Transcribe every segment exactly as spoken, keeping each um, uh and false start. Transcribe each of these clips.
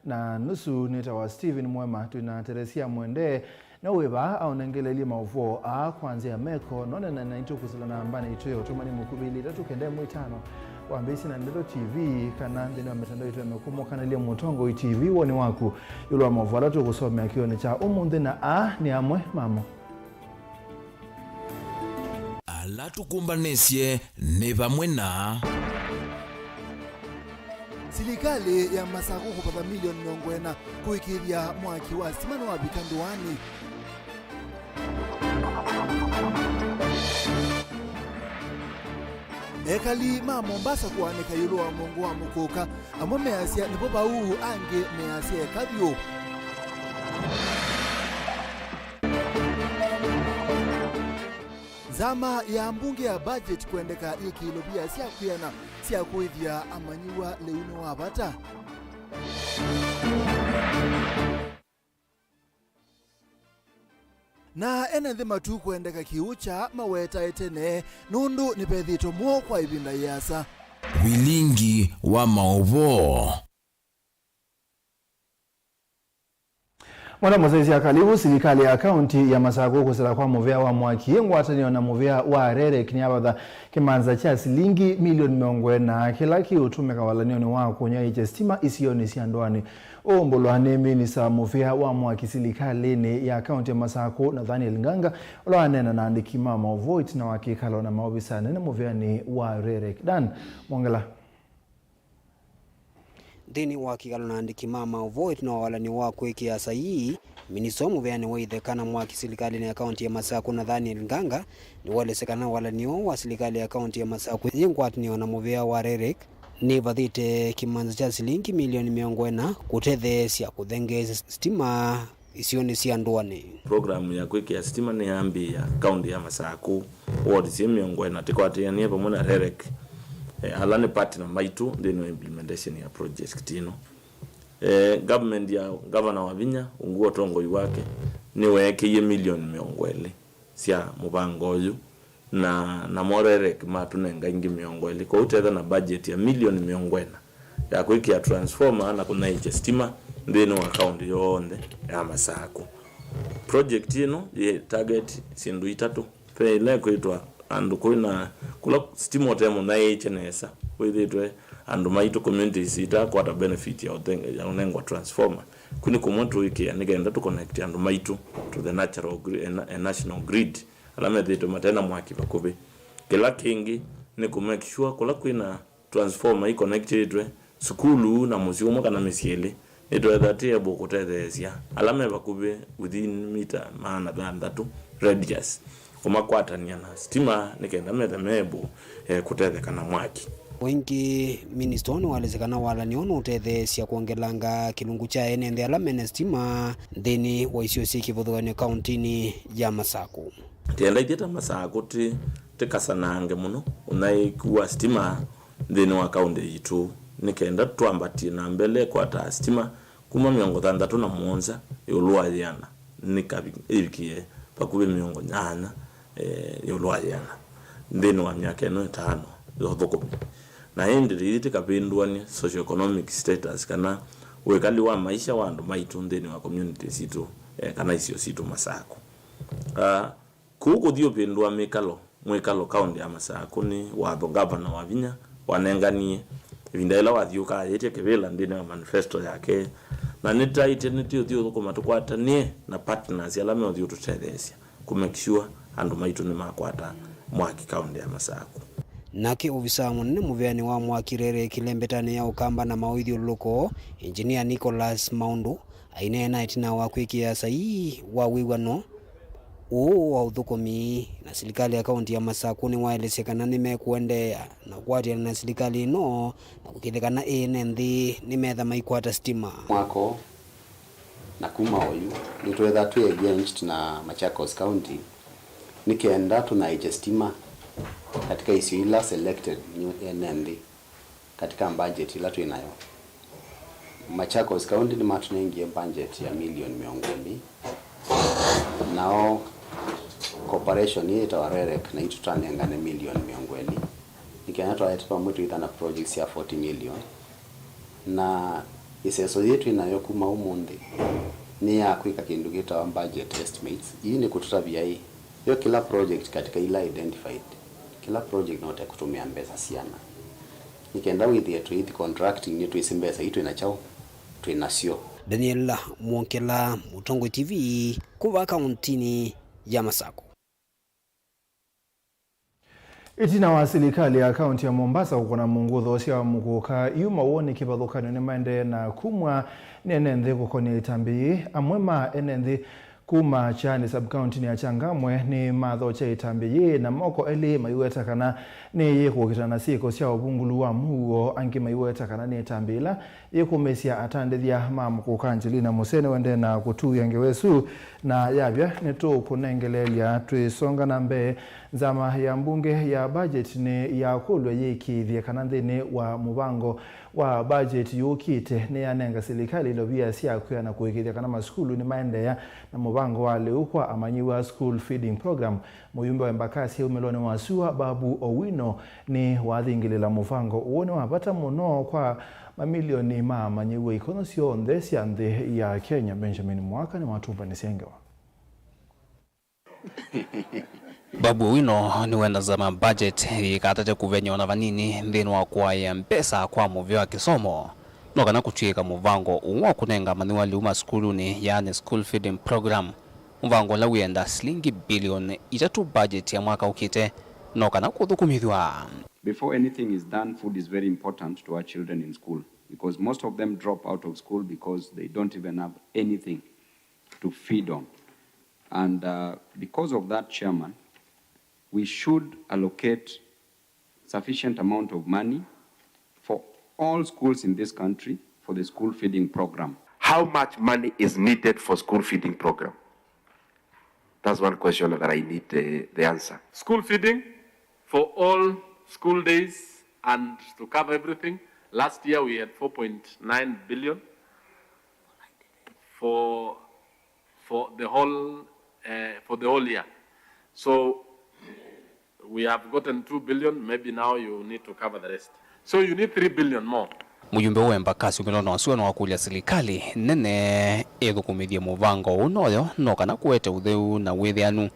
Na nusu nĩtawa Steven Mwema, twĩna Teresia Mwende, no wĩ vaa aũnengelelye maũvoo aa kwa nzĩa ya meko, nonena naitũ kũsila nambanĩ itũ ya ũtũmani mũkuvĩ ilĩ itatũ kenda ĩmwe itano, wambĩĩsye na Ndeto T V, kana nthĩnĩ wa mĩtandao itũ ya mĩkũmo, kana lya Mũtongoi T V, woni waku ĩũlũ wa maũvoo ala tũkũsomea kĩonĩ kya ũmũnthĩ, na aa nĩ amwe mamo. Ala tũkũmbanĩsye nĩ vamwe na. Silikalĩ ya Masakũ kũvatha milioni mĩongo ĩna kũĩkĩĩthya mwaki wa sitima nĩwavika ndũanĩ. Ekali ma Mombasa kũaanĩka ĩũlũ wa mũongo wa mũkũka, amwe measya nĩvo vau, angĩ measya eka vyũ. Nzama ya mbunge ya budget kwendeka yĩkĩĩlo via sya kwĩana sya kũĩthya amanyĩw'a lĩu nĩ wa vata. Na ene nthĩ matu kwendeka kĩũkya mawetae tene, nũndũ nĩvethĩtwe mũo kwa ĩvinda yĩasa. Vilingi wa maũvoo. Mwana mũsyaĩĩsya kalivu, silikalĩ ya kaunti ya Masakũ kũsila kwa mũvĩa wa mwaki ngwatanĩo na mũvĩa wa REREC nĩyavatha kĩmanza kya silingi milioni mĩongo ĩna kĩla kĩũtũmĩka walany'onĩ wa kũnyaĩĩkya sitima isionĩ sya ndũanĩ. Ũũmbũlwa nĩ minista wa mũvĩa wa mwaki silikalĩnĩ ya kaunti ya Masakũ, Nathaniel Nganga, ũla waneena na andĩki ma maũvoo ĩtina wa kĩkalo na maovisa anene mũvĩanĩ wa REREC. Dan Mwongela. Nthĩnĩ wa kĩkalo na andĩki ma maũvoo ĩtina wa walany'o wa kwĩkĩa saii, minista wa mũvĩanĩ wa itheka na mwaki silikalĩnĩ ya kaunti ya Masakũ, Nathaniel Nganga, nĩwaelesya kana walany'o wa silikalĩ ya kaunti ya Masakũ yĩ ngwatanĩo na mũvĩa wa REREC nĩvathĩte kĩmanza kya silingi milioni mĩongo ĩna kũtetheesya kũthengeesya sitima isionĩ sya ndũanĩ. Program ya kwĩkĩa sitima nĩyambĩĩa kaunti ya Masakũ, ward syĩ mĩongo ĩna tĩkwatĩanĩe vamwe na REREC, eh, ala nĩ partner maitũ nthĩnĩ wa implementation ya project ĩno. Eh, government ya Governor Wavinya, ungu wa ũtongoi wake, nĩweekĩie milioni mĩongo ĩlĩ sya mũvango ũyũ, na namo REREC matũnenga ingĩ mĩongo ĩlĩ. Kwoou twetha na budget ya milioni mĩongo ĩna ya kwĩkĩa transformer na kũnyaĩĩkya sitima nthĩnĩ wa kaunti yonthe ya Masakũ. Project ĩno yĩ target syĩndũ itatũ. Ve ĩla ĩkwĩtwa andũ kwĩ na, kũla sitima ũte mũnyaĩĩkye nesa, wĩthĩĩtwe andũ maitũ, communities itakwata benefit ya ũthe-, ya ũnengwa transformer. Kũ nĩ kũmwe tũĩkĩa nĩ kenda tũ connect andũ maitũ to the natural gri-, a na-, a national grid, ala methĩĩtwe mate na mwaki vakuvĩ. Kĩla kĩngĩ nĩ kũ make sure kũla kwĩ na transformer i connectĩtwe sukulu na mũsyĩ ũmwe kana mĩsyĩ ĩlĩ, nĩtwetha tĩ able kũtetheesya ala me vakuvĩ within mita maana thanthatũ radius, kũmakwatany'a na sitima nĩ kenda methe me able, eh, kũtetheka na mwaki. O ĩngĩ, minista ũũ nĩwaelesya kana walany'o ũũ nũũtetheesya kwongelanga kĩlungu kya ene nthĩ ala mena sitima nthĩnĩ wa isio syĩ kĩvathũkany'o kauntinĩ ya Masakũ. Kenda ithyĩ ta Masakũ tĩ-, tĩkasanange mũno ũnyaĩĩku wa sitima nthĩnĩ wa kaunti yitũ, nĩ kenda twambatie na mbele kwata sitima kuma mĩongo thanthatũ na mũonza ĩũlũ wa yĩana nĩ kavi-, ĩvikie vakuvĩ mĩongo nyanya, eh, ĩũlũ wa yĩana nthĩnĩ wa myaka ĩno ĩtano ya ũthũkũmi. Na ĩndĩ ithyĩ tĩkavĩndũany'a socio-economic status kana wĩkali wa maisha wa andũ maitũ nthĩnĩ wa community sitũ, eh, kana isio sitũ Masakũ. Ah, Kũu kũthi ũvĩndũa mĩkalo, mwĩkalo kaũntĩ ya Masakũ nĩ watho Ngavana Wavinya wanenganie ĩvinda yĩla wathiũũka ayĩtya kĩvĩla nthĩnĩ wa manifesto yake, na nĩtaĩtye nĩtũũthi ũthũkũma tũkwatanĩe na partners ala meũthi ũtũtetheesya kũ make sure andũ maitũ nĩmakwata mwaki kaũntĩ ya Masakũ. Nake ovisaa mũnene mũvĩanĩ wa mwaki REREC ĩlembetanĩ ya ũkamba na maũithyũlũlũko, Engineer Nicholas Maũndũ, aineena ĩtina wa kwĩkĩa saii wa wĩw'ano ũũ wa ũthũkũmi, na silikalĩ ya kaũntĩ ya Masakũ nĩwaelesya kana nĩmekũendeea na kũatĩana na silikalĩ ĩno na kũkĩthya kana ene nthĩ nĩmetha maikwata sitima. Mwaka ũũ na kuma oyu, nĩtwetha twĩ engaged na Machakos County nĩ kenda tũnyaĩĩkye sitima katika isio ila selected nĩ ene nthĩ katika budget ĩla twĩ nayo. Machakos County nĩmatũnengie budget ya milioni mĩongo ĩlĩ, nao corporation ĩĩ yĩtawa REREC naitũ twanengane milioni mĩongo ĩlĩ. Nĩ kenda twaete vamwe tũitha na projects ya forty million. Na Ĩseso yĩĩ twĩ nayo kuma ũmũnthĩ nĩ ya kwĩka kĩndũ kĩtawa budget estimates. Ii nĩ kũtũtavya ĩ, yo kĩla project katika ila identified, kĩla project no ta kũtũmĩa mbesa siana. Nĩ kenda wĩthĩe twĩithi contracting nĩtwĩsĩ mbesa ii twĩ na kyaũ, twĩ nasyo. Daniel Mwongela, Mũtongoi T V, kuva kauntinĩ ya Masakũ. Ĩtina wa silikalĩ ya kaunti ya Mombasa kũkũna mũngũtho sya mũkũka yu mawoni kĩvathũkany'o nĩmaendee na kumw'a nĩ ene nthĩ kũkonĩa ĩtambya yĩĩ, amwe ma ene nthĩ kuma Kyani sub-county-nĩ ya Changamwe nĩmathokya ĩtambya yĩĩ na moko elĩ maiweta kana nĩyĩkũkitana na syĩko sya ũvungũlu wa mũuo, angĩ maiweta kana nĩ ĩtambya yĩla yĩkũmĩsya atandĩthya ma mũkũka Angelina Musee nĩwendee na kũtũĩa ngewa ĩsu, na yavya nĩtũkũnengeleelya twĩsonga na mbee. Nzama ya mbunge ya budget nĩyakũlw'a yĩkĩĩthye kana nthĩnĩ wa mũvango wa budget yũkĩte nĩyanenga silikalĩ ilovia sya kwĩana kũĩkĩĩthya kana masukulu nĩmaendeea na mũvango wa lĩu kwa amanyĩw'a, school feeding program. Mũyumbe wa Embakasi aumĩlonĩ wa sua Babu Owino nĩwathingĩlĩla mũvango ũũ nĩ wa vata mũno kwa mamilioni ma amanyĩw'a ikono syonthe sya nthĩ ya Kenya. Benjamin Mwaka nĩwatũmbanĩsya ngewa. Babu Owino nĩwenda nzama budget yĩkatate kũvenya ona vanini nthĩnĩ wa kũaĩa mbesa kwa mũvĩa wa kĩsomo, no kana kũtw'ĩka mũvango ũũ wa kũnenga amanyĩw'a lĩu masukulunĩ, yaani school feeding program, mũvango ũla wĩenda silingi bilioni itatũ budget ya mwaka ũkĩte, no kana kũthũkũmĩthw'a. Before anything is done, food is very important to our children in school because most of them drop out of school because they don't even have anything to feed on. And uh, because of that, Chairman, we should allocate sufficient amount of money for all schools in this country for the school feeding program. How much money is needed for school feeding program? That's one question that I need uh, the answer. School feeding for all school days and to cover everything. Last year we had four point nine billion for for the whole uh, for the whole year. So we have gotten two billion, maybe now you need to cover the rest. So you need three billion more. Mũyumbe wa Embakasi umĩlonĩ wa sua nĩwakũlya silikalĩ nene ĩthũkũmĩthye mũvango ũũ noyo no kana kũete ũtheu na wĩthĩanu.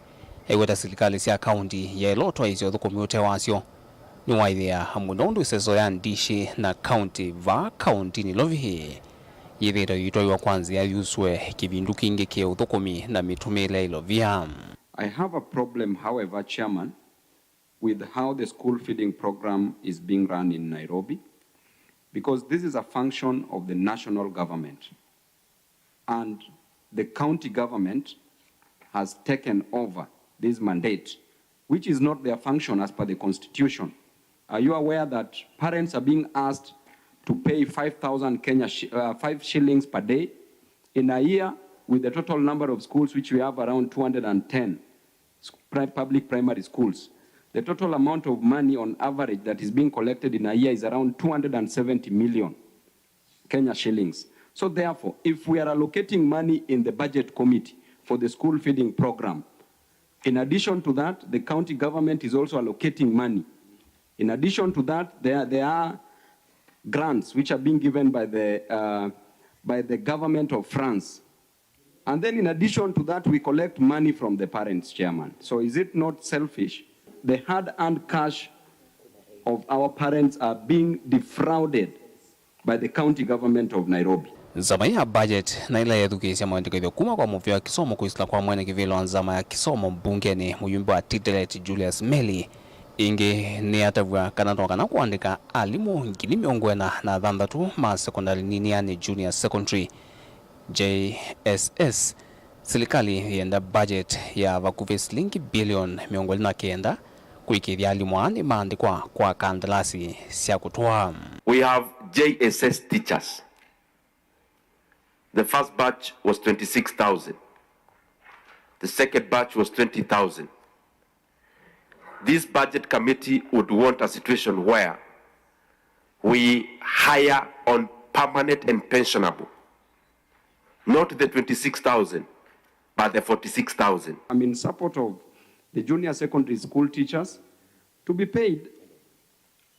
Aiweta silikalĩ sya kaunti yaĩle ũtwaĩĩsya ũthũkũmi ũte wasyo. Nĩwaĩthĩa mũno ũndũ ĩseso ya ndishi na kaunti vaa kauntinĩ Nairobi yĩthĩĩtwe ĩitwaiwa kwa nzĩa yusũe kĩvindu kingĩ kĩ ũthũkũmi na mĩtũmĩĩle ya ilovia. I have a problem, however, Chairman, with how the school feeding program is being run in Nairobi, because this is a function of the national government. And the county government has taken over this mandate, which is not their function as per the constitution. Are you aware that parents are being asked to pay five thousand Kenya shi- uh, five shillings per day in a year, with the total number of schools which we have around two hundred and ten sc- pri- public primary schools? The total amount of money on average that is being collected in a year is around two hundred and seventy million Kenya shillings. So therefore, if we are allocating money in the budget committee for the school feeding program, in addition to that, the county government is also allocating money. In addition to that, there, there are grants which are being given by the, uh, by the government of France. And then in addition to that, we collect money from the parents, Chairman. So is it not selfish? The hard-earned cash of our parents are being defrauded by the county government of Nairobi. Nzama ya budget na ĩla yethukĩĩsya maandĩkĩthyo kuma kwa mũvĩa wa kĩsomo kwĩsĩla kwa mwene kĩvĩla wa nzama ya kĩsomo mbungenĩ, mũyumbe wa Titelet Julius Meli, ĩngĩ nĩyatavw'a kana no kana kũandĩka alimũ ngili mĩongo ĩna na thanthatũ ma sekondalĩ nini, yani junior secondary, J S S. Silikalĩ yĩenda budget ya vakuvĩ silingi bilioni mĩongo ĩlĩ na kenda kũĩkĩĩthya alimũ aa nĩmaandĩkwa kwa kandalasi sya kũtũa. We have J S S teachers. The first batch was twenty-six thousand. The second batch was twenty thousand. This budget committee would want a situation where we hire on permanent and pensionable, not the twenty-six thousand, but the forty-six thousand. I'm in support of the junior secondary school teachers to be paid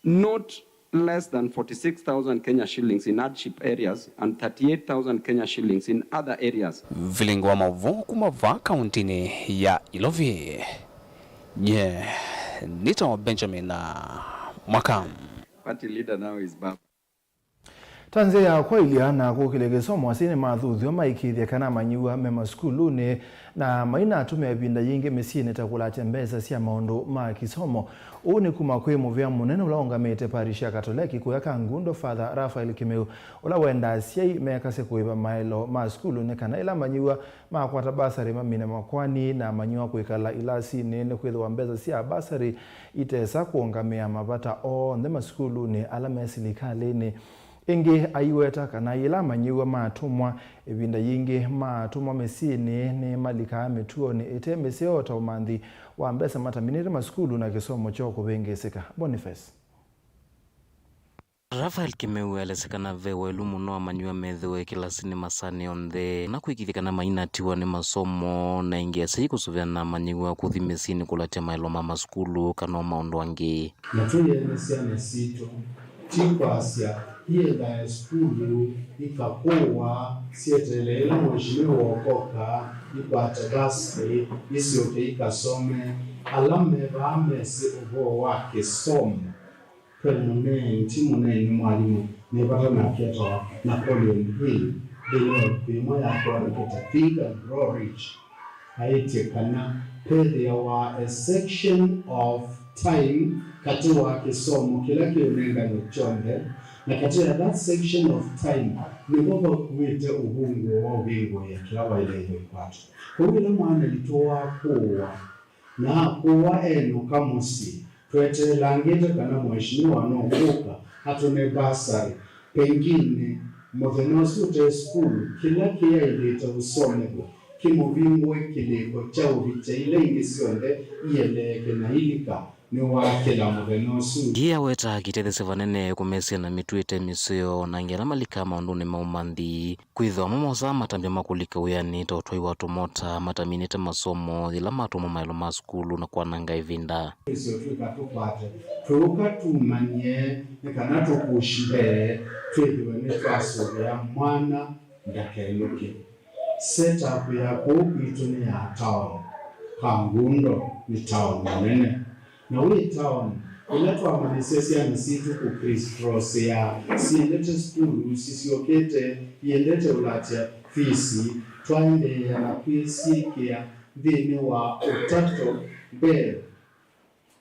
not Less than forty-six thousand Kenya shillings in hardship areas and thirty-eight thousand Kenya shillings in other areas. Vilingi wa maũvoo kuma vaa kauntinĩ ya Ilovi. Nye nĩtawa Benjamin Mwaka. Party leader now is Baba. Ta nzĩa ya kwaĩlya na kũkĩlya kĩsomo, asyai nĩmathuthw'a maĩkĩĩthya kana amanyĩw'a me masukulunĩ na mainatũmĩa ĩvinda yingĩ mĩsyĩnĩ ta kũlatya mbesa sya maũndũ ma kĩsomo. Ũu nĩ kuma kwĩ mũvĩa mũnene ũla ũngamĩte parish ya Katoleki kũya Kangundo, Father Raphael Kĩmeu, ũla wendaa asyai mekasye kũĩva maelo ma sukulu nĩ kana ĩla amanyĩw'a makwata basarĩ mamine makwani na amanyĩw'a kwĩkala ilasinĩ nĩkwĩthĩwa mbesa sya basarĩ itesa kũũngamĩa mavata onthe masukulunĩ ala me silikalĩnĩ. Ĩngĩ aiweta kana yĩla amanyĩw'a matũmwa ĩvinda yingĩ matũmwa mĩsyĩnĩ nĩmalikaa mĩtuonĩ ĩte mĩseo ta ũmanthi wa mbesa mataminĩte masukulu na kĩsomo kyoo kũvĩngĩĩsĩka. Boniface. Raphael Kĩmeu aelesya kana ve waĩlu mũno amanyĩw'a methĩwe kĩlasinĩ masaanĩ onthe na kũĩkĩĩthya kana mainatiwa nĩ masomo, na ĩngĩ asyai kũsũvĩa na amanyĩw'a kũthi mĩsyĩnĩ kũlatya maelo ma masukulu kana o maũndũ angĩ. Na tũyĩene syana sitũ ti kwasya iendae sukulu ikakũwa syeteele ĩla mweshimiwa ũkoka ikwate basarĩ isyoke ikasome. Ala me vaa mesĩ ũvoo wa kĩsomo. Ve mũneeni, ti mũneeni, nĩ mwalimũ, nĩ vata nake etawa Napoleon Hill, nthĩnĩ wa ĩvuku yĩmwe yakwandĩkĩte Think and Grow Rich, aĩtye kana vethĩawa a section of time katĩ wa kĩsomo kĩla kĩũnenganwe kyonthe, na katĩ ya that section of time nĩvo vakuĩte ũvungũo wa ũvingũĩa kĩla waĩle ĩkwatwa. Kwoou ĩla mwana witũ wakũwa, na akũwa enũka mũsyĩ, tweteelangĩte kana mweshimiwa no kũka atũne basarĩ. Pengine mũthenya ũsu ũte sukulu, kĩla kĩyaĩlĩte ũsomethw'a kĩmũvingũe kĩlĩko kya ũvĩtya ila ingĩ syonthe ieleeke na ilika nĩwakĩla mũthenya ũsu. Ĩngĩ aweta kĩtetheesye vanene kũmesya na mĩtuo ĩte mĩseo, na angĩ ala malikaa maũndũnĩ ma ũmanthi. Kwĩthĩwa amwe mosaa matambya ma kũlika wĩanĩ ta ũtwai wa tũmota, mataminĩte masomo yĩla matũmwa maelo ma sukulu na kwananga ĩvinda. Ĩsĩ ũtw'ĩka tũkwate tũũka tumany'e nĩ kana tũpush mbee twĩthĩwe nĩtwasũvĩa mwana ndakelũke. Setup ya kũu kwitũ nĩ ya town. Kangundo nĩ town nene. Na wĩ town, ĩla twamanyĩsya syana sitũ kũkriskrosea, siendete sukulu, sisyokete, iendete ũlatya fisi, twaendeea na kwĩsyĩkĩa nthĩnĩ wa ũtato mbee.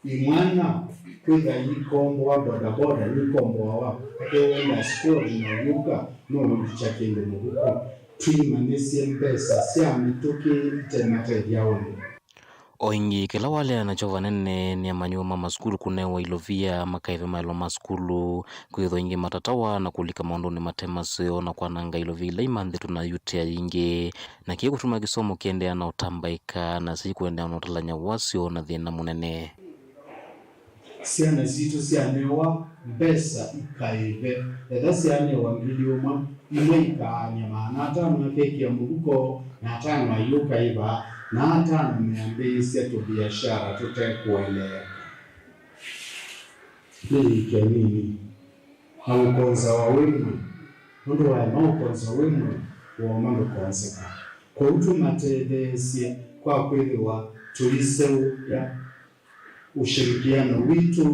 Imwana kwĩtha ikomboa bodaboda, nĩkomboawa, ate wenda squad na ũyũka, no ũlikya kĩndũ mũvuko. Twĩmanyĩsye mbesa sya mĩtũkĩ ite matethya ũndũ. O ĩngĩ, kĩla waleana nakyo vanene nĩ amanyĩw'a ma masukulu kũnewa ilovia makaĩve maelo ma sukulu, kwĩthwa ĩngĩ matatawa na kũlika maũndũnĩ mate maseo na kwananga ilovia ila imanthĩtwe na ayuti aingĩ, na kĩĩ kũtuma kĩsomo kĩendeea na ũtambaĩka, na syai kũendeea na ũtalany'a wasyo na thĩna mũnene. Syana sitũ syanewa mbesa ikaĩve. Etha syanewa ngili ũmwe, imwe ikaany'a maana atano akekĩa mũvuko, na atano ayũka ĩva, na atano meambĩĩsya tũviashara tũtekũeleeka. Nĩyĩke nini na ũkonzawa wĩmwe, nũndũ waema ũkonza wĩmwe, woma ndũkonseka. Kwoou tũmatetheesye kwa kwĩthĩwa tũiseũvya ũshirikiano witũ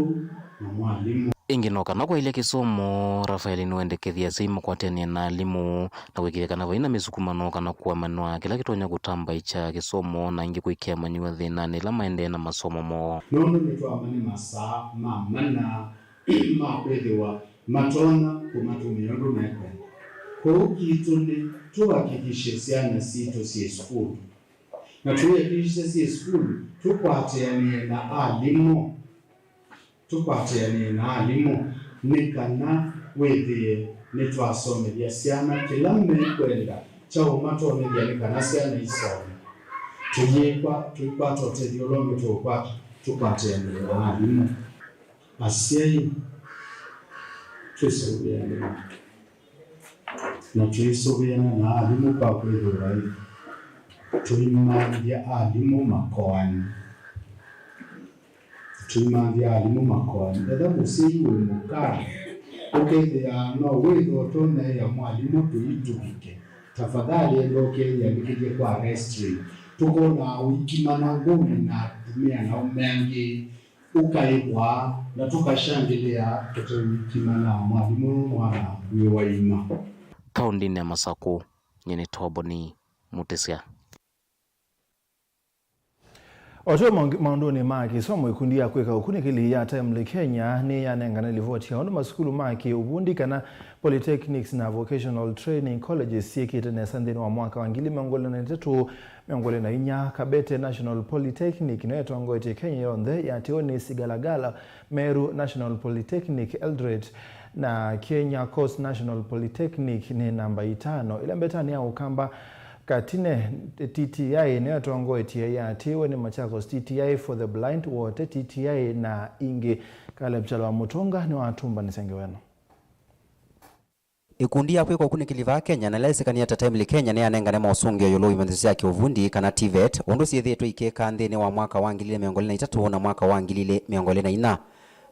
na mwalimũ. Ĩngĩ no kana kwaĩlya kĩsomo, Rafael nĩwendekethya asyai makwatĩanĩe na alimũ na kwĩkĩĩthya kana vai na mĩsukumano kana kũemanwa kĩla kĩtonya kũtambaĩkya kĩsomo, na ĩngĩ kwĩkĩa amanyĩw'a thĩnanĩ ĩla maendee na masomo moo. Nũndũ nĩtwamany'a masaa ma mana ma kwĩthĩwa matonya kũmatũmĩa ũndũ mekwenda. Kwoou kitũ nĩ tũhakikishe syana sitũ syĩ sukulu. Na tũyakikishe syĩ sukulu, tũkwatĩanĩe na alimũ. Tũkwatĩanĩe na alimũ nĩ kana wĩthĩe nĩtwasomethya syana kĩla mekwenda kya ũmatonyethya nĩ kana syana isome. Tũyĩkwa, tũikwata ũtethyo ũla ũngĩ tũũkwata, tũkwatĩanĩe na alimũ. Asyai, twĩsũvĩanĩe. Na tũisũvĩana na alimũ kwa kwĩthĩwa tũimanthya alimũ makoani. Tũimanthya alimũ makoani. Etha mũsyai wĩ mũka, Ũkethĩa no wĩthwe ũtoneea mwalimũ tũi tũvike, tafadhali enda ũkeyĩandĩkĩthye kwa registry. Tũkonaa ũikimana ngũnĩ na atumĩa na aũme angĩ ũkaĩvwa, na tũkashangĩlĩa tũteũikimana mwalimũ mwana wĩ waima. Kaũndĩnĩ ya Masakũ, nyie nĩ Toboni Mutisya. O tũu maũndũ-, maũndũnĩ ma kĩsomo, ikundi ya kwĩka ũkunĩkĩli ya Timely Kenya nĩyanengane livoti ya ũndũ masukulu ma kĩũvundi kana polytechnics na vocational training colleges syĩkĩte nesa nthĩnĩ wa mwaka wa ngili mĩongo ĩlĩ na itatũ, mĩongo ĩlĩ na inya. Kabete National Polytechnic nĩyo ĩtongoetye Kenya yonthe, yatĩwe nĩ Sigalagala, Meru National Polytechnic, Eldoret, na Kenya Coast National Polytechnic nĩ namba itano. Ĩla mbetanĩ ya Ũkamba, Katine T T I nĩyo ĩtongoetye, yatĩwe nĩ Machakos T T I for the Blind, Wote T T I na ingĩ. Caleb Kyalo wa Mũtũnga nĩwatũmbanĩsya ngewa ĩno. Ĩkundi ya kwĩka ũkunĩkĩli vaa Kenya, na ĩla yĩsĩkanĩe ta Timely Kenya, nĩyanengane mosũngĩo ĩũlũ wa imanyĩsyo sya kĩũvundi, kana TVET, ũndũ syĩthĩĩtwe ikĩka nthĩnĩ wa mwaka wa ngili ilĩ mĩongo ĩlĩ na itatũ na mwaka wa ngili ilĩ mĩongo ĩlĩ na inya.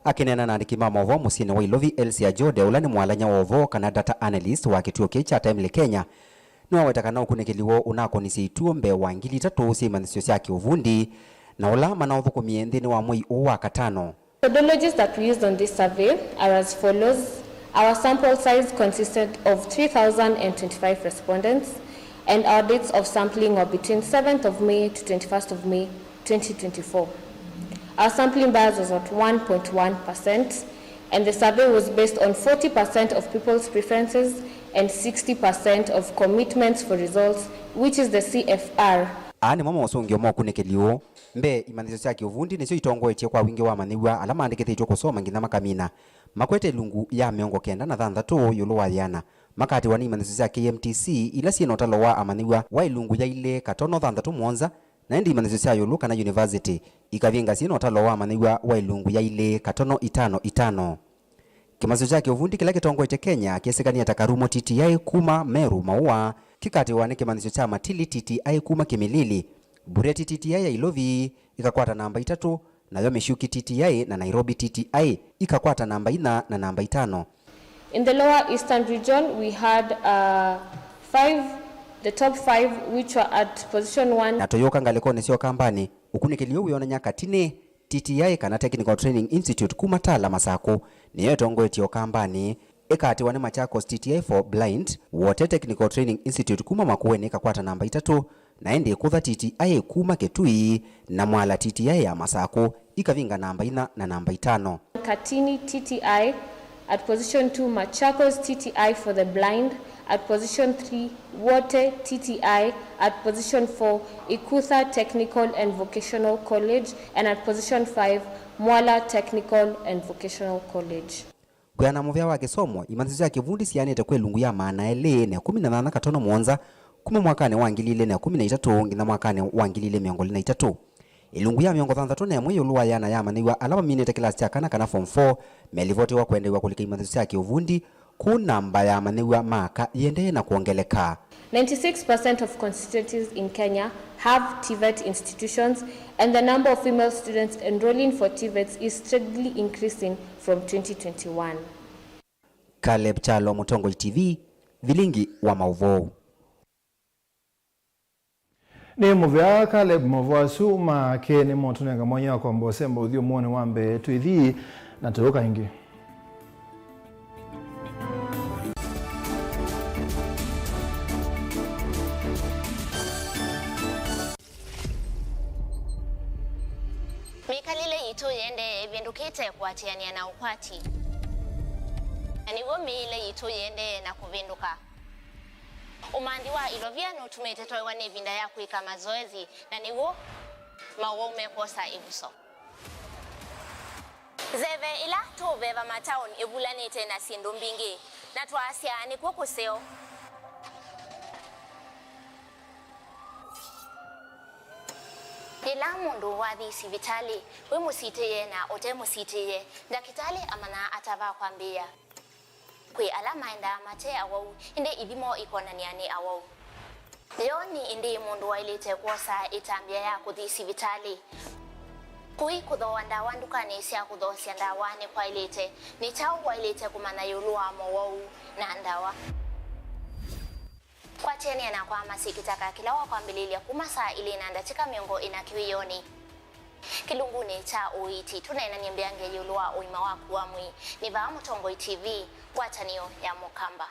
Akĩneena na andĩki ma maũvoo mũsyĩnĩ wa Ilovi, Elsie Ajode, ũla nĩ mwalany'a wa ũvoo kana data analyst wa kĩtuo kĩĩ kya Timely Kenya, nĩwaweta kana ũkunĩkĩli woo ũnakonisye ituo mbee wa ngili itatũ sya imanyĩsyo sya kĩũvundi, na ũla manaũthũkũmie nthĩnĩ wa mwei ũũ wa katano. Methodologies that we used on this survey are as follows. Our sample size consisted of three thousand and twenty-five respondents, and our dates of sampling were between seventh of May to twenty-first of May, twenty twenty-four. Our sampling bias was at one point one percent, and the survey was based on forty percent of people's preferences and sixty percent of commitments for results, which is the C F R. Aa nĩmo mosũngĩo ma ũkunĩkĩli ũũ. Mbee, imanyĩsyo sya kĩũvundi nĩsyo itongoetye kwa wingĩ wa amanyĩw'a ala maandĩkĩthĩtw'e kũsoma nginya makamina, makwete ilungu ya mĩongo kenda na thanthatũ ĩũlũ wa yĩana. Makatĩwa nĩ imanyĩsyo sya K M T C, ila syĩ na ũtalo wa amanyĩw'a wa ilungu ya ilĩ katono thanthatũ mũonza, na ĩndĩ imanyĩsyo sya ĩũlũ kana university ikavinga syĩ na ũtalo wa amanyĩw'a wa ilungu ya ilĩ katono itano itano. Kĩmanyĩsyo kya kĩũvundi kĩla kĩtongoetye Kenya kĩsĩkanĩe ta Karumo T T I kuma Meru Maua, kĩkatĩwa nĩ kĩmanyĩsyo kya Matili T T I kuma Kimilili, Bureti T T I ya Ilovi ĩkakwata namba itatũ, nayo Mĩsyũki T T I na Nairobi T T I ikakwata namba inya na namba itano. In the Lower Eastern region, we had, uh, five, the top five, which were at position one. Na tũyũka ngalĩkonĩ sya Ũkambanĩ, ũkunĩkĩli ũũ wĩonany'a Katine T T I kana Technical Training Institute kuma Tala Masakũ nĩyo ĩtongoetye Ũkambanĩ, ĩkatĩwa nĩ Machakos T T I for Blind, Wote Technical Training Institute kuma Makueni ĩkakwata namba itatũ, na ĩndĩ Ĩkũtha T T I kuma Kitui na Mwala T T I ya Masakũ ikavinga namba inya na namba itano. Katini T T I at position two, Machakos T T I for the Blind, at position three, Wote T T I, at position four, Ikutha Technical and Vocational College, and at position five, Mwala Technical and Vocational College. Kwĩana mũvea wa kĩsomo, imanyĩsyo sya kĩvundi sianĩte kwa ilungu ya maana elĩ na ĩkũmi na nyanya katono mũonza kuma mwakanĩ wa ngili ilĩ na ĩkũmi na itatũ nginya mwakanĩ wa ngili ilĩ mĩongo ĩlĩ na itatũ. Ilungu ya mĩongo thanthatũ na ĩmwe ĩũlũ wa yĩana ya amanyĩw'a ala maminĩte kĩlasi kya kana kana form four melivotiwa kwendeew'a kũlika imanyĩsyo sya kĩũvundi, kũu namba ya amanyĩw'a ma aka yĩendee na kwongeleka. Ninety-six percent of constituencies in Kenya have TVET institutions, and the number of female students enrolling for TVETs is steadily increasing from twenty twenty-one. Caleb Kyalo, Mũtongoi T V, vilingi wa maũvoo. Nĩ mũvea Caleb, maũvoo asu make nĩmotũnenga mwanya wa kwamba ũsemba ũthyũmũonĩ wa mbee. Twĩthi na tũũka ĩngĩ. Mĩkalĩle yitũ yĩendee ĩvĩndũkĩte kũatĩanĩa na ũkwati, na nĩw'o mĩĩle yitũ yĩendee na kũvĩndũka. Ũmanthi wa ilovia nũtumĩte twaĩwa nĩ ĩvinda ya kwĩka mazoezi, na nĩw'o maũwau mekwosa ĩvuso. Nzeve ĩla tũũveva mataoni ĩvulanĩte na syĩndũ mbingĩ, na twaasya nĩkw'o kũseo. Yĩla mũndũ wathi sivitalĩ, wĩ mũsitĩĩe na ũte mũsitĩĩe, ndakĩtalĩ amanyaa ata va kwambĩĩa. Kwĩ ala maendaa mate awau, ĩndĩ ithimo ikonany'a nĩ awau. Yo nĩ ĩndĩĩ mũndũ waĩlĩte kwosa ĩtambya ya kũthi sivitalĩ? Kũi kũthooa ndawa ndukanĩ sya kũthoosya ndawa nĩkwaĩlĩte. Nĩ kyaũ waĩlĩte kũmanya ĩũlũ wa mowau na ndawa? Kwatĩanĩa nakwa Masi Kĩtaka kĩla wakwambĩlĩlya kuma saa ilĩ na ndatĩka mĩongo ĩna kĩwĩonĩ. Kĩlungunĩ kya ũiiti, tũneenany'e mbeange ĩũlũ wa ũima waku wa mwĩĩ. Nĩ vaa Mũtongoi T V, ngwatanĩo ya Mũkamba.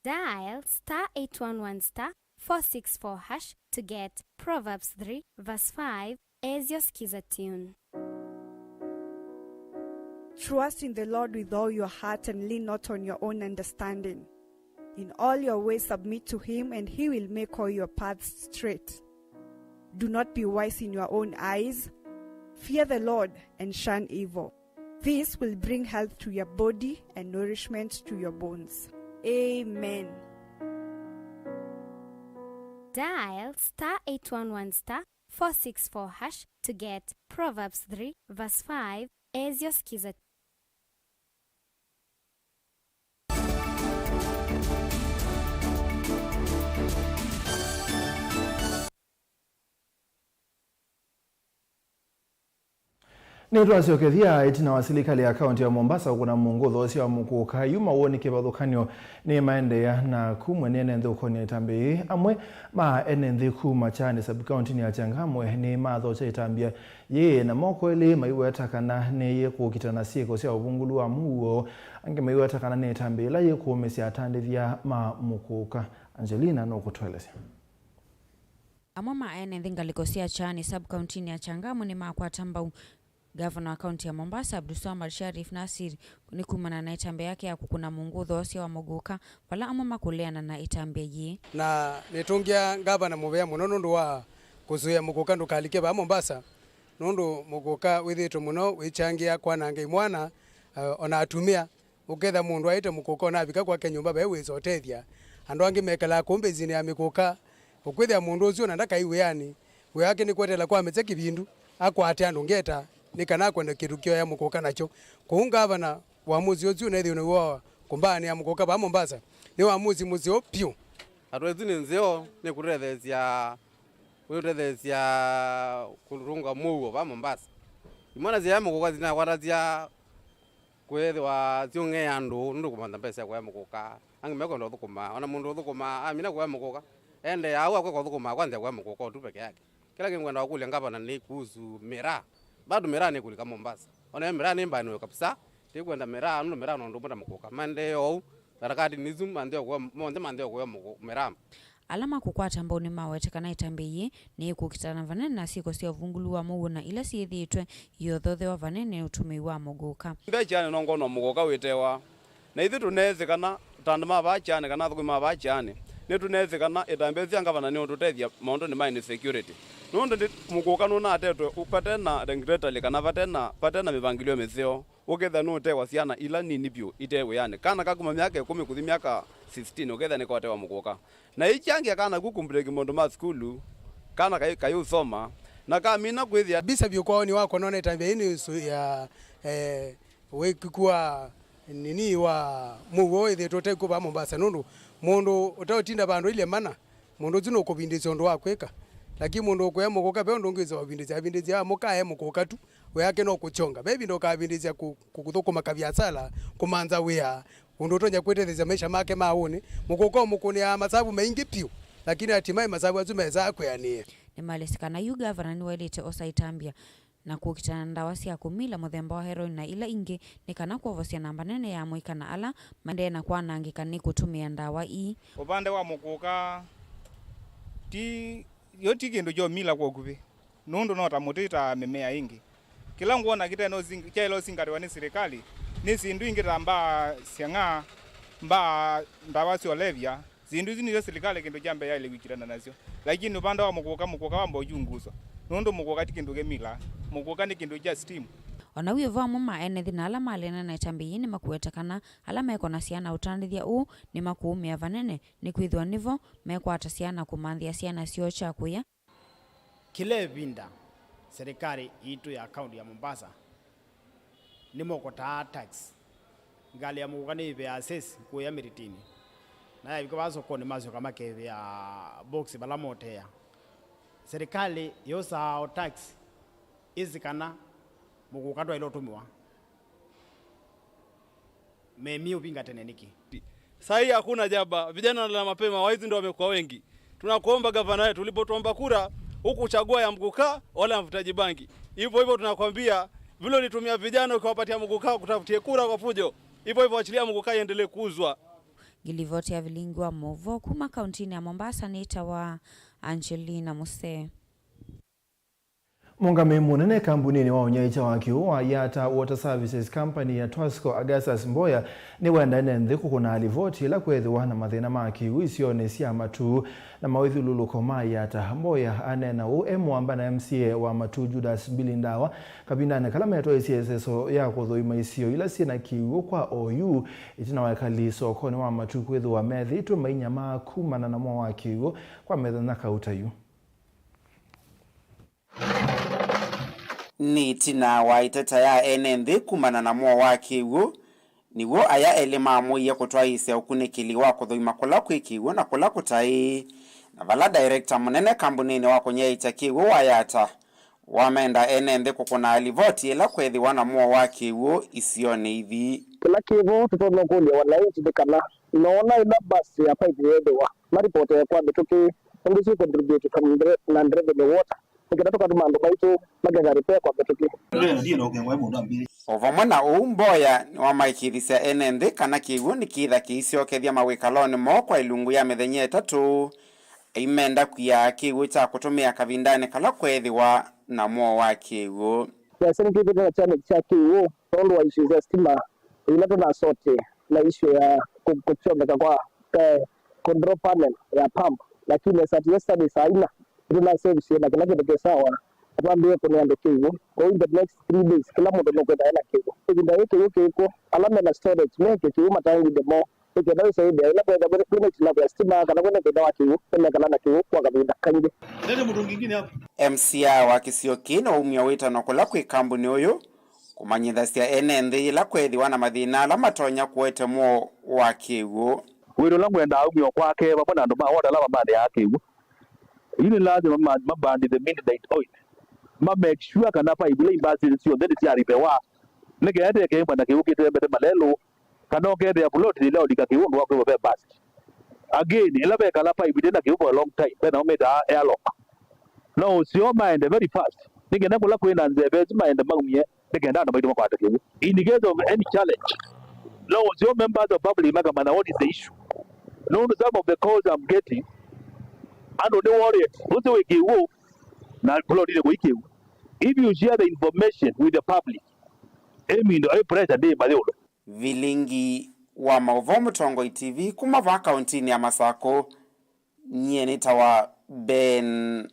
Dial star eight one one star four six four hash to get Proverbs three verse five as your Skiza tune. Trust in the Lord with all your heart and lean not on your own understanding. In all your ways submit to him, and he will make all your paths straight. Do not be wise in your own eyes. Fear the Lord and shun evil. This will bring health to your body and nourishment to your bones. Amen. Dial star eight one one star four six four hash to get Proverbs three verse five as your Skiza. Nĩtwasyokethya ĩtina wa silikalĩ ya kaũntĩ ya Mombasa kũkũna mũngũtho ũseo wa mũkũka. Yu mawoni kĩvathũkany'o nĩmaendeea, na kumwe nĩ ene nthĩ ũkonĩ ya ĩtambya yĩĩ. Amwe ma ene nthĩ kuma Kyani sub-kaũntĩnĩ ya Changamwe nĩmathokya ĩtambya yĩĩ, na moko elĩ maiweta kana nĩyĩkũkitana syĩko sya ũvungũlu wa mũuo. Angĩ maiweta kana nĩ ĩtambya yĩla yĩkũũmĩsya atandĩthya ma mũkũka. Angelina nũkũtũelesya. Amwe ma ene nthĩ ngalĩko sya Kyani sub-kaũntĩnĩ ya Changamwe nĩmakwata mbau ngavana wa kaũntĩ ya Mombasa, Abdulswamad Sharif Nasir, nĩ kumana na ĩtambya yake ya kũkũna mũngũtho ũseo wa mũgũka, vala amwe makũleana na ĩtambya yĩĩ. Na nĩtũngĩa ngavana mũvea mũno nũndũ wa kũsũĩa mũgũka ndũkalike vaa Mombasa, nũndũ mũgũka wĩthĩĩtwe mũno wĩkyangĩa kwananga imwana, eh, ona atumĩa. Ũketha mũndũ aĩte mũkũka, ona avika kwake nyũmba ve wĩsa ũtethya. Andũ angĩ mekalaa kũu mbesinĩ ya mĩkũka. Ũkwĩthĩa mũndũ ũsu ona ndakai wĩanĩ, wĩa wake nĩ kweteela kwa mĩtye kĩvindu, akwate andũ ngeta, nĩ kana akwenda kĩndũ kĩoya mũkũka nakyo. Kwoou ngavana, ũamusi ũsu ũneethĩiwe nĩw'o wa kũmbaanĩa mũkũka vaa Mombasa, nĩ ũamusi mũseo vyũ. Hatua ĩsu nĩ nzeo, nĩ kũtetheesya, kũtetheesya kũtũnga mũuo vaa Mombasa. Imwana sya mũkũka sinakwatasya kwĩthĩwa syũng'ea andũ nũndũ kũmantha mbesa sya kũya mũkũka. Angĩ mekwenda ũthũkũma. Ona mũndũ ũthũkũmaa amina kũya mũkũka, endeea au akweka ũthũkũmaa kwa nzĩa kũya mũkũka ũtu peke yake. Kĩla kĩngwenda kũkũlya ngavana nĩ kuhusu miraa. Bado miraa nĩkũlika Mombasa. Ona yo miraa nĩ mbanĩwe kabisa. Tĩkwenda miraa, nũndũ miraa nũndũ ũmwe ta mũkũka. Maendeee oou, harakati nĩ isu, mantheo kũya, monthe mantheo kũya mũkũ-, miraa. Ala makũkwata mbau nĩmawete kana ĩtambya yĩĩ nĩyĩkũkitana vanene na syĩko sya ũvungũlu wa mũuo na ila syĩthĩĩtwe iothothewa vanene nĩ ũtũmĩi wa mũgũka. Mbekyani nongonwa mũgũka wĩtewa, na ithyĩ tũneethĩ kana ta andũ ma vaa Kyani kana athũkũmi ma vaa Kyani, nĩtũneethĩ kana ĩtambya sya ngavana nĩũtũtethya maũndũnĩ ma insecurity. Nũndũ nĩ mũgũka nũnatetwe vate na regulatory kana vate na, vate na mĩvangĩlyo mĩseo. Ũkethĩa nũũtewa syana ila nini vyũ ite wĩanĩ. Kana ka kuma myaka ĩkũmi kũthi myaka fifteen, ũkethĩa nĩkotewa mũkũka. Na ĩkyangĩa kana ku kumbreki maũndũ ma sukulu, kana kai-, kayũsoma, na kamina kwĩthĩa. Visa vyũ kwao nĩ wakwa nona ĩtambya ĩĩ nĩ ĩsu ya, eh, wĩkiku wa nini wa mũuo ĩthĩtwe ũtekw'o vaa Mombasa, nũndũ mũndũ ũteũtinda vandũ ilye mana, mũndũ ũsu nũkũvindĩsya ũndũ wa kwĩka. Lakini mũndũ ũkũya mũkũka, ve ũndũ ũngĩ wĩsa ũvindĩsya, avindĩsya mũkae mũkũka tu, we yake no kũkyonga. Ve ĩvinda ũkavindĩsya kũ-, kũ-, kũthũkũma kaviasala, kũmantha wĩa, ũndũ ũtonya kwĩtetheesya maisha make ma ũnĩ. Mũkũka ũmũkũnĩaa masavu maingĩ vyũ, lakini hatimaye masavu asu mesaa kwĩanĩĩa. Nĩmalesĩ kana yu ngavana nĩwaĩlĩte osa ĩtambya na kũkitana na ndawa sya kũmila mũthemba wa heroin na ila ingĩ, nĩ kana kwovosya namba nene ya amũika na ala maendee na kwanangĩka nĩ kũtũmĩa ndawa ii. Ũvande wa mũkũka ti, yo ti kĩndũ kyomila kwa ũkuvĩ, nũndũ no ta mũtĩ ta mĩmea ĩngĩ. Kĩla ngwona kĩte no sing-, kyaĩle ũsingatĩwa nĩ silikalĩ nĩ syĩndũ ingĩ ta mbaa syang'aa, mbaa, ndawa sya ũlevya, Syĩndũ isu nĩsyo silikalĩ kĩndũ kya mbee yaĩle kwĩkilana nasyo. Lakini ũvanda wa mũkũka, mũkũka wamba ũkyunguswa. Nũndũ mũkũka ti kĩndũ kĩmila. Mũkũka nĩ kĩndũ kya steam. O na wĩ vo, amwe ma ene nthĩ na ala maleana na ĩtambya yĩĩ nĩmakuete kana ala meko na syana ũtandĩthya ũũ nĩmakũũmĩa vanene, nĩkwĩthĩwa nĩvo mekwatasya na kũmanthĩa syana syoo kya kũya. Kĩla ĩvinda, serikali yitũ ya kaunti ya Mombasa nĩmokotaa tax. Ngalĩ ya mũkũka nĩyĩveaa cess kũya mĩtĩtĩnĩ, na yavika vaa sokonĩ masyoka makevea box vala motea. Serikali yosaa o tax ĩsĩ kana mũkũka ndwaĩle ũtũmĩwa. Memie ũvinga tene nĩkĩ? Saa hii hakuna jaba, vijana wanalala mapema, waizi ndio wamekuwa wengi. Tunakuomba gavana wetu, ulipotuomba kura, hukuchagua ya mguka wala ya mvutaji bangi. Hivyo hivyo tunakwambia, vile ulitumia vijana ukiwapatia mguka kutafutie kura kwa fujo, hivyo hivyo achilia mguka iendelee kuuzwa. Ngilivoti ya vilingi wa mũvo kuma kauntinĩ ya Mombasa nĩtawa Angelina Musee. Mũngamĩi mũnene kambuninĩ wa ũnyaĩĩkya wa kĩw'ũ wa Yatta Water Services Company ya Twasco, Augustus Mboya, nĩwenda ene nthĩ kũkũna livoti ĩla kwethĩwa na mathĩna ma kĩw'ũ isionĩ sya Matuu na mawĩthyũlũlũko ma Yatta. Mboya aneena ũu e mũamba na M C A wa Matuu, Judas Billy Ndawa, kavindanĩ kala metwaĩsye ĩseso ya kũthũima isio ila syĩ na kĩw'ũ kwa oyu, ĩtina wa ekali sokonĩ wa Matuu kwĩthĩwa methĩĩtwe mainyamaa kumana na mwoo wa kĩw'ũ kwa mĩthenya kauta yu. Nĩ ĩtina wa ĩteta ya ene nthĩ kumana na mwoo wa kĩw'ũ, nĩw'o aya elĩ maamũie kũtwaĩĩsya ũkunĩkĩli wa kũthũima kũla kwĩ kĩw'ũ na kũla kũtaĩ, na vala director mũnene kambuninĩ wa kũnyaĩĩkya kĩw'ũ wa Yatta wamenda ene nthĩ kũkũna livoti ĩla kwethĩwa na mwoo wa kĩw'ũ isionĩ ithi. Kĩla kĩ vo tũtonya kũlya wananchi nĩ kana noona ĩla basi ya pipe yeethĩwa maripotee kwa mĩtũkĩ nũndũ syĩ contribute na revenue water. Nĩ kana tũkatuma andũ maitũ maketha repair kwa mĩtũkĩ. O vamwe na ũu, Mboya nĩwamaĩkĩĩthisya ene nthĩ kana kĩw'ũ nĩkĩtha kĩisyokethya mawĩkalonĩ moo kwa ilungu ya mĩthenya ĩtatũ, aimenda kwia kĩw'ũ kya kũtũmĩa kavindanĩ kala kweethĩwa na mwoo wa kĩw'ũ. Nesa nĩtwĩthĩte na challenge kya kĩw'ũ nũndũ wa issues sya stima ila tũnasote na issue ya kũ-, kũkyongeka kwa, eh, control panel ya pump, lakini as at yesterday saa ina nĩtũnasevisie na kĩla kĩndũ kĩ sawa, na twambĩĩe kũnea andũ kĩw'ũ. Kwoou in the next three days kĩla mũndũ nũkwĩtha ena kĩw'ũ. Ĩvinda yĩĩ kĩw'ũ kĩkw'o, ala mena storage meke kĩw'ũ matangĩnĩ moo nĩ kenda wĩsaĩthĩa ĩla kwĩthĩwa kwĩna itilavu ya stima kana kwĩna thĩna wa kĩw'ũ, nĩmekala na kĩw'ũ kwa kavinda kaingĩ. Lete mtungi ingine hapo. M C A wa kĩsio kĩĩ nĩwaumya wĩtano kũla kwĩ kambuni ũyũ kũmanyĩthasya ene nthĩ yĩla kweethĩwa na mathĩna ala matonya kũete mwoo wa kĩw'ũ. Wĩra ũla ngwendaa umio kwake vamwe na andũ ma ward ala mamanyĩaa kĩw'ũ, yu nĩ lazima ma-, mabandithe midnight oil, ma make sure kana pipe ila imbasĩte syonthe nĩsyarivewa, nĩ kenda ndĩkekĩmba na kĩw'ũ kĩtembete malelũ, kana ũkethĩa plot ĩla ũlika kĩw'ũ ũndũ wa kwĩw'a ve burst. Again, ĩla vekala pipe ĩte na kĩw'ũ for a long time, ve namo metaa airlock. No ũseo maende very fast, nĩ kenda kũla kwĩ na nzeve ĩsu maende maumye, nĩ kenda andũ maitũ makwate kĩw'ũ. In case of any challenge, no ũseo members of public makamanya what is the issue. Nũndũ some of the calls I'm getting, andũ nĩ worried, ũsĩ wĩ kĩw'ũ, na plot ile kũi kĩw'ũ. If you share the information with the public, ĩmĩndũ ĩ pressure ndĩ mathĩũlũ. Vilingi wa maũvoo Mũtongoi T V kuma vaa kauntinĩ ya Masakũ, nyie nĩtawa Ben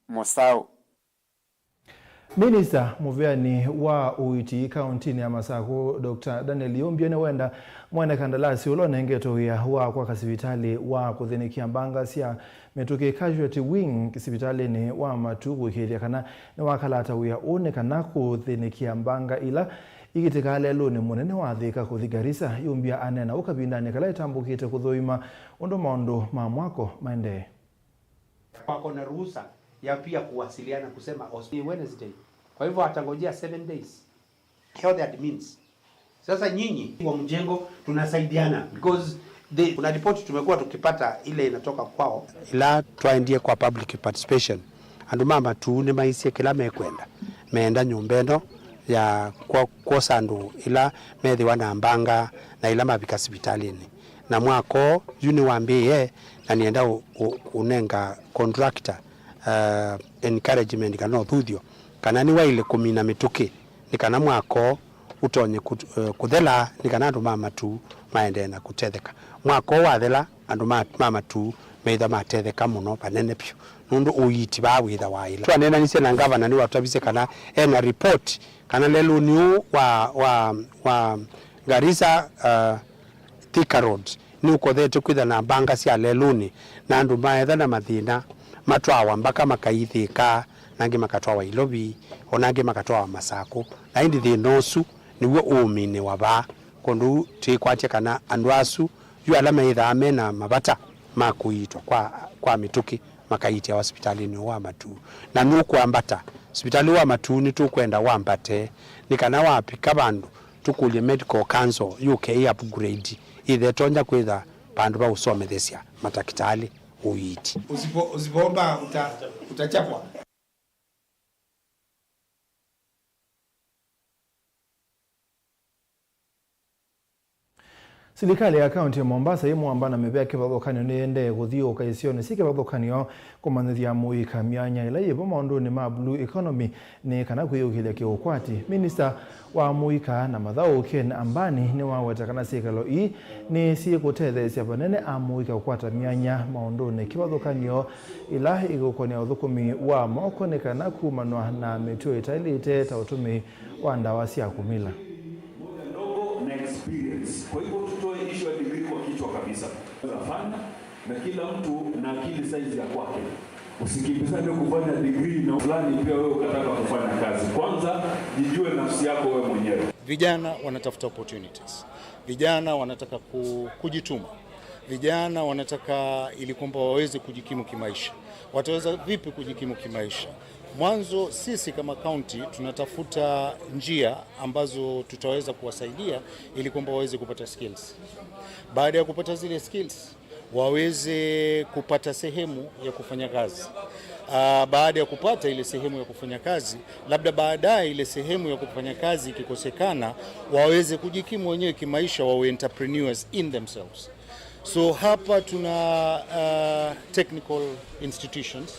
Mũsaũ. Minista mũvĩanĩ wa ũiiti kauntinĩ ya Masakũ, Doctor Daniel Yũmbya, nĩwenda mwene kandalasi ũla ũnengetwe wĩa wa kwaka sivitalĩ wa kũthĩnĩkĩa mbanga sya mĩtũkĩ, casualty wing, sivitalĩnĩ wa Matuu kũĩkĩĩthya kana nĩwakalata wĩa ũũ nĩ kana kũthĩnĩkĩa mbanga ila ikĩtĩkaa lelũnĩ mũnene wa Thika kũthi Garissa. Yũmbya aneena ũu kavindanĩ kala ĩtambũkĩte kũthũima ũndũ maũndũ ma mwako maendee. Wako na ruhusa ya pia kuwasiliana kusema os-, Wednesday. Kwa hivyo atangojea seven days. Health admins. Sasa nyinyi wa mjengo tunasaidiana because the, kuna report tumekuwa tukipata ile inatoka kwao. Ĩla twaendie kwa public participation, andũ ma Matuu nĩmaisye kĩla mekwenda. Meenda nyũmba ĩno ya kwo-, kwosa andũ ĩla methĩwa na mbanga na ĩla mavika sivitalĩnĩ. Na mwako yu nĩwambĩĩe, na nĩenda ũ-, ũ-, ũnenga contractor, uh, encouragement kana ũthuthyo kana nĩwaĩle kũmina mĩtũkĩ nĩ kana mwako ũtonye kũt-, eh, kũthela nĩ kana andũ ma Matuu maendee na kũtetheka. Mwako wathela, Andũ ma, ma Matuu meĩtha matetheka mũno vanene vyũ, nũndũ ũiiti vaa wĩtha waĩla. Twaneenanisye na ngavana, nĩwatũtavisye kana ena report kana lelũnĩ ũũ wa, wa, wa Garissa, uh, Thika Road nĩũkothetwe kwĩtha na mbanga sya lelũnĩ, na andũ maetha na mathĩna matwawa mbaka makaithĩka, na angĩ makatwawa Ilovi, o na angĩ makatwawa Masakũ. Na ĩndĩ thĩna ũsu nĩw'o ũũminĩwa vaa. Kwondũ twĩkwatya kana andũ asu yu ala meĩthaa me na mavata ma kũiitwa kwa, kwa mĩtũkĩ, makaiitĩawa sipitalĩnĩ ũũ wa Matuu. Na nũkwambata. Sipitalĩ wa Matuu nĩtũkwenda wambate, nĩ kana wavika vandũ tũkũlye Medical Council yũke ĩ upgrade, ĩthetonya kwĩtha vandũ va ũsomethesya matakĩtalĩ ũiiti. Usipo-, usipoomba uta-, utachapwa. Silikalĩ ya kaunti ya Mombasa ĩ mũamba na mĩvĩa kĩvathũkany'o nĩyendee kũthiũũka isionĩ syĩ kĩvathũkany'o kũmanyĩthya amũika myanya ĩla yĩvo maũndũnĩ ma blue economy nĩ kana kwĩyũkĩlya kĩũkwati. Minista wa amũika na mathaũ Ken Ambani nĩwaweta kana syĩkalo ii nĩsyĩkũtetheesya vanene amũika kũkwata myanya maũndũnĩ kĩvathũkany'o ila ikũkonĩa ũthũkũmi wa moko nĩ kana kumanwa na mĩtuo ĩtaĩlĩte ta ũtũmĩi wa ndawa sya kũmila. Muda ndogo na experience. Kwa hivyo tutoe issue ya degree kwa kichwa kabisa. Unaweza fanya, na kila mtu na akili size ya kwake. Usikimbizane kufanya degree na fulani pia wewe ukataka kufanya kazi. Kwanza, jijue nafsi yako wewe mwenyewe. Vijana wanatafuta opportunities. Vijana wanataka ku-, kujituma. Vijana wanataka ili kwamba waweze kujikimu kimaisha. Wataweza vipi kujikimu kimaisha? Mwanzo, sisi kama kaunti tunatafuta njia ambazo tutaweza kuwasaidia ili kwamba waweze kupata skills. Baada ya kupata zile skills, waweze kupata sehemu ya kufanya kazi. Ah, baada ya kupata ile sehemu ya kufanya kazi, labda baadaye ile sehemu ya kufanya kazi ikikosekana, waweze kujikimu wenyewe kimaisha, wawe entrepreneurs in themselves. So hapa tuna, uh, technical institutions,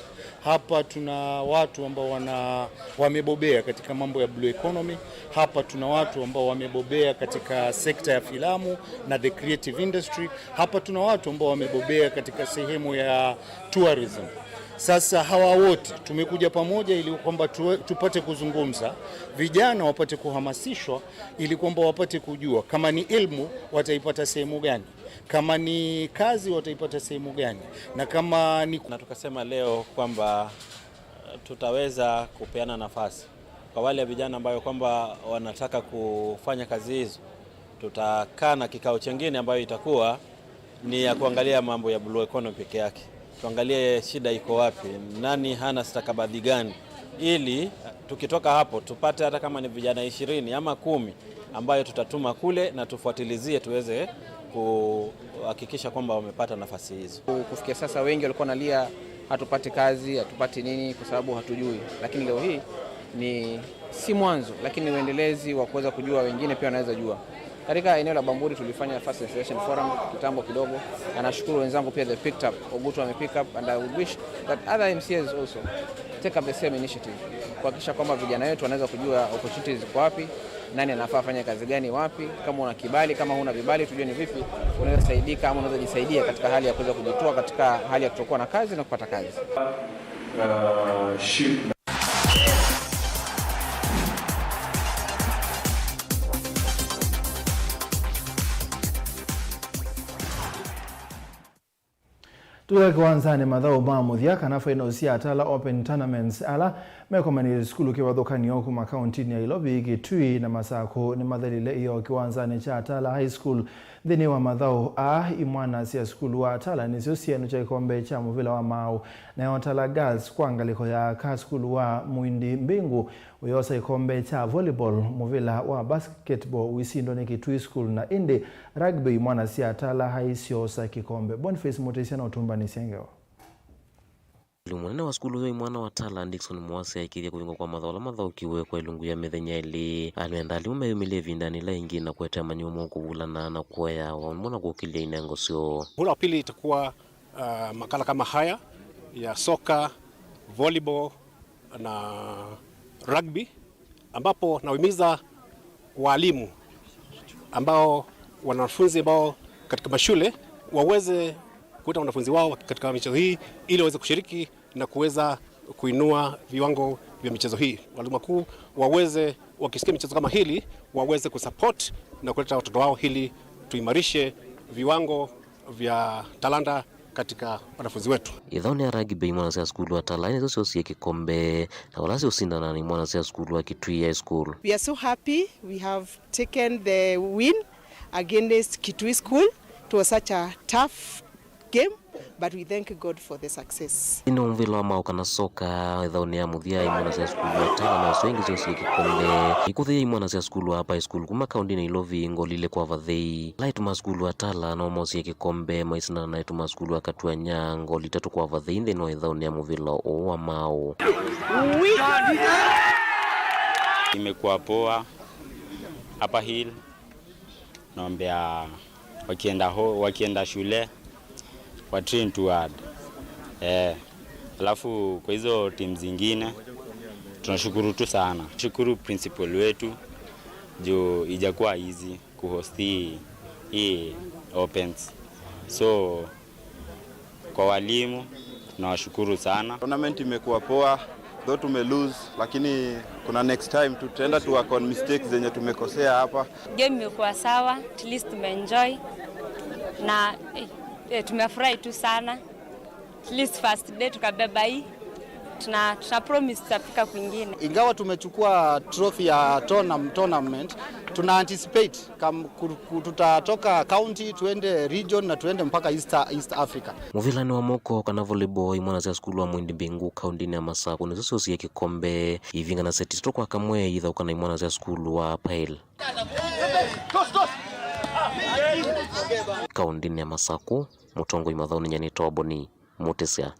hapa tuna watu ambao wana, wamebobea katika mambo ya blue economy, hapa tuna watu ambao wamebobea katika sekta ya filamu na the creative industry, hapa tuna watu ambao wamebobea katika sehemu ya tourism. Sasa hawa wote tumekuja pamoja ili kwamba tu-, tupate kuzungumza, vijana wapate kuhamasishwa ili kwamba wapate kujua kama ni elimu wataipata sehemu gani, kama ni kazi wataipata sehemu gani, na kama ni Na tukasema leo kwamba, eh, tutaweza kupeana nafasi kwa wale vijana ambayo kwamba wanataka kufanya kazi hizo. Tutakaa na kikao chengine ambayo itakuwa ni ya kuangalia mambo ya blue economy peke yake. Tuangalie shida iko wapi, nani hana stakabadhi gani, ili tukitoka hapo tupate hata kama ni vijana ishirini ama kumi ambayo tutatuma kule na tufuatilizie tuweze kuhakikisha kwamba wamepata nafasi hizo. Kufikia sasa wengi walikuwa wanalia, "Hatupati kazi, hatupati nini," kwa sababu hatujui. Lakini leo hii ni si mwanzo, lakini ni uendelezi wa kuweza kujua wengine pia wanaweza jua. Katika eneo la Bamburi tulifanya first installation forum kitambo kidogo, na nashukuru wenzangu pia they picked up, Ogutu ame pick up, and I would wish that other M C As also take up the same initiative, kuhakikisha kwamba vijana wetu wanaweza kujua opportunities ziko wapi, nani anafaa afanye kazi gani wapi, kama una kibali, kama huna vibali, tujue ni vipi unaweza saidika ama unaweza jisaidia katika hali ya kuweza kujitoa katika hali ya kutokuwa na kazi na kupata kazi. Uh, ship Tũya kĩwanzanĩ, mathaũ ma mũthya kana finals sya Atala Open Tournaments ala mekomanĩe sukulu kĩvathũkany'o kuma kauntinĩ ya Ilovi, Kitui na Masakũ nĩmathelile ĩyoo kĩwanzanĩ kya Atala High School. Nthĩnĩ wa mathaũ aa, imwana sya sukulu wa Atala nĩsyo syenũkya kĩkombe kya mũvĩla wa maaũ, nayo Atala Girls kwa ngalĩko ya aka sukulu wa Muindi Mbingu ũyoosa kĩkombe kya volleyball, mũvĩla wa basketball ũisindwa nĩ Kitui School, na ĩndĩ rugby imwana sya Atala High syoosa kĩkombe. Boniface Mũtĩsya na ũtũmbanĩsya ngewa. Mwalimu mũnene wa sukulu ũyũ imwana wa Atala, Dickson Mwasi, aikĩthya kũvingwa kwa mathaũ ala mathaũkiwe kwa ilungu ya mĩthenya ĩlĩ. Anenda alimũ meyũmĩlye ĩvindanĩ ĩla ĩngĩ na kũete amanyĩw'a mokũvulana na kũea wambo na kũkĩlya inengo syoo. Muhula wa pili itakuwa, uh, makala kama haya ya soka, volleyball, na rugby, ambapo nawahimiza walimu ambao, wanafunzi ambao katika mashule waweze Kuleta wanafunzi wao katika michezo hii ili waweze kushiriki na kuweza kuinua viwango vya michezo hii. Walimu wakuu waweze, wakisikia michezo kama hili, waweze kusupport na kuleta watoto wao ili tuimarishe viwango vya talanta katika wanafunzi wetu. Ĩthaũnĩ ya rugby, imwana sya sukulu wa Tala nĩsyo syosie kĩkombe, na vala syũsindana na imwana sya sukulu wa Kitui High School. We are so happy we have taken the win against Kitui School. It was such a tough game, but we thank God for the success. Ĩno mũvĩla wa maũũ kana soka, ĩthaũnĩ ya mũthya, imwana sya sukulu wa Tala no syo ingĩ syosie kĩkombe. Ikuthi ya imwana sya sukulu wa High School kuma kaũntĩnĩ ya Ilovi ngoli ilĩ kwa vathei. Ala ĩtu ma sukulu wa Tala no mosie kĩkombe maisindana na ĩtu ma sukulu wa Katuanya ngoli itatũ kwa vathei nthĩnĩ wa ĩthaũnĩ ya mũvĩla ũũ wa maũũ. Imekuwa poa hapa Hill. Naombea wakienda ho, wakienda shule, wa train too hard. Eh, alafu kwa hizo timu zingine, tunashukuru tu sana. Shukuru principal wetu, juu ijakuwa easy kuhost hii, hii opens. So, kwa walimu, tunawashukuru sana. Tournament imekuwa poa, though tume lose, lakini kuna next time tutaenda tu work on mistakes zenye tumekosea hapa. Game imekuwa sawa, at least tumeenjoy na, eh, eh, tumefurahi tu sana. At least first day tukabeba hii. Tuna, tuna promise tutafika kwingine. Ingawa tumechukua trophy ya tournam-, tournament, tuna anticipate kam-, ku-, ku-, tutatoka county, tuende region na tuende mpaka East, East Africa. Mũvĩlanĩ wa moko kana volleyball, imwana sya sukulu wa Mwindi Mbingu kaũntĩnĩ ya Masakũ nĩsyo syosie kĩkombe, ivinga na seti itatũ kwa kamwe, ithaũka na imwana sya sukulu wa Pile. Kaũntĩnĩ ya Masakũ, mũtongoi mathaũnĩ nyanĩtwa Boni Mũtĩsya.